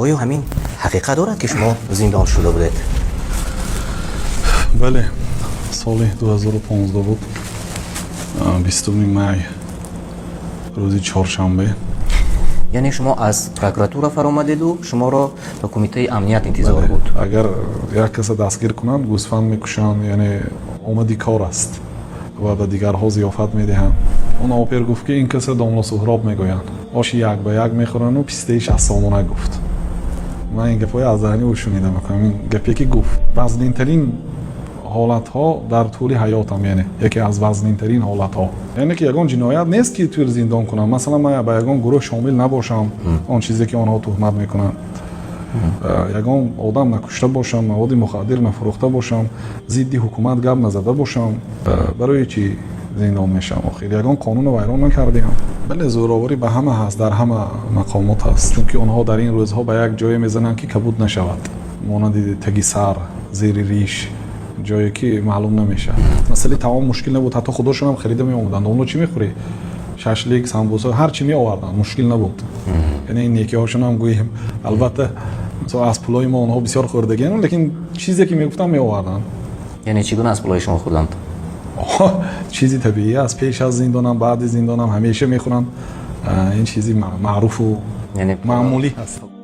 Оё ҳамин ҳақиқат дорад, ки шумо зиндон шуда будед? Бале, соли 2015 буд, 20 май, рӯзи чоршанбе. Яъне шумо аз прокуратура фаромадеду шуморо ба кумитаи амният интизор буд? Агар як каса дастгир кунанд, гӯсфанд мекушанд, яъне омади кор аст ва ба дигарҳо зиёфат медиҳанд. Он опер гуфт, ки ин каса домла Суҳроб мегӯянд, оши як ба як мехӯрану пистаи 60 сомона гуфт. Ман ин гапҳои аз даҳани ӯ шунидам. Ин гапе ки гуфт, вазнинтарин ҳолатҳо дар тӯли ҳаётам, яъне яке аз вазнинтарин ҳолатҳо, яъне ки ягон ҷиноят нест, ки туро зиндон кунам. Масалан, ман ба ягон гурӯҳ шомил набошам, он чизе ки онҳо туҳмат мекунанд, ягон одам накушта бошам, маводи мухаддир нафурӯхта бошам, зидди ҳукумат гап назада бошам, барои чӣ зиндон мешавам? Охир ягон қонуно вайрон накардиам. Бале, зӯроварӣ ба ҳама ҳаст, дар ҳама мақомот ҳаст, чунки онҳо дар ин рӯзҳо ба як ҷое мезананд, ки кабуд нашавад, монанди таги сар, зери риш, ҷое ки маълум намешавад. Масъалаи таом мушкил набуд, ҳатто худошонам харида меомаданд. Онло чӣ мехӯрӣ? Шашлик, самбуса, ҳар чӣ меоварданд, мушкил набуд. Яъне ин некиҳошонам гӯем, албатта, аз пулҳои мо онҳо бисёр хӯрдагиан, лекин чизе ки мегуфтам, меоварданд. Яъне чӣ гуна аз пулҳои шумо хӯрданд? Чизи табиӣ аст. Пеш аз зиндонам, баъди зиндонам ҳамеша мехӯранд. Ин чизи маъруфу маъмулӣ ҳаст.